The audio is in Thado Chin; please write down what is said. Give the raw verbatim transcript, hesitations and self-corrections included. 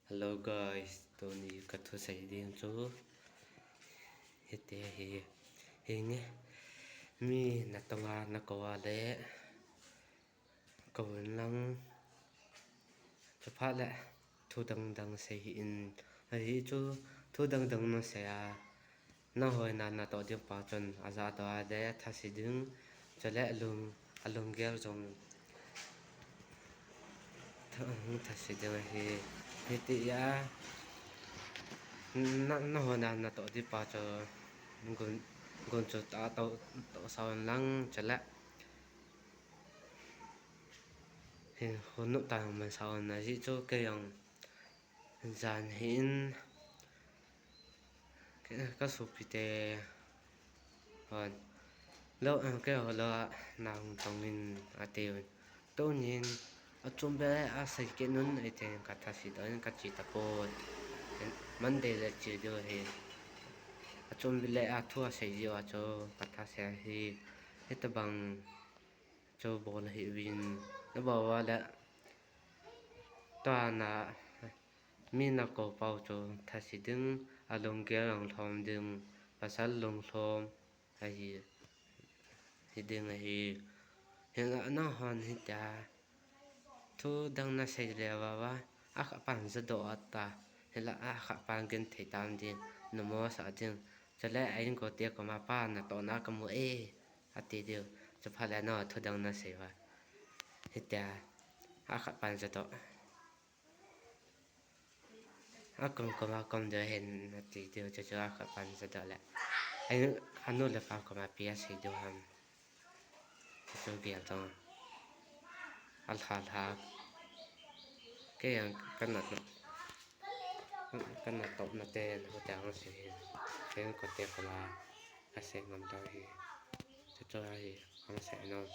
Hello guys, tuni kathusei ding chu hiti hi, hinge, mi natonga nakou a le kou in lang, chuphat le thu dangdang sei hih in, ahi chu thu dangdang nasei a, nahoina natoh ding pa chun ajahdoh a le athase ding, chule alung, alunggel jong tha-, thase ding ahi. Hitia, na, nahoina natoh ding pa chu gun, gunchu tah toh, tohsah un lang, chule hin khonop tah mansah un, ajeh chu kei jong jan hin, ka, kasopite hon, lou, keiho lou a nahung tong in atiuvin, tunin achom bep a sei kit un, eite kathasedoh in kache tapoi. Monday le che diu ahi. Achom bep le a thu asei jiu a chu kathase ahi. Hitobang chu bol hih uvin, nabol uva le, tua na, mi nakou pau chu thase ding, alunggel jong lhom ding, pasal lunglhom ahi, hiding ahi. Hinla nahon hitia thu dang nasei le uva, akhatpan jahdoh a ta, hinla akhatpan genthei tam ding, numo sah ding. Chule a-inkote koma pa natohna kamu e, ati diu. Chuphat le na thu dang nasei uva, hitia akhatpan jahdoh. Akom koma kom diu ahin ati diu, chuchu akhatpan jahdoh le, anu le apa koma ipi asei diu ham, chuchu gel tong. Alha lha. Kei jong kana, kanatohna te, nahote hung sei hi, ka-inkote koma kasei ngam lou hi. Chuchu ahi, hung sei nom.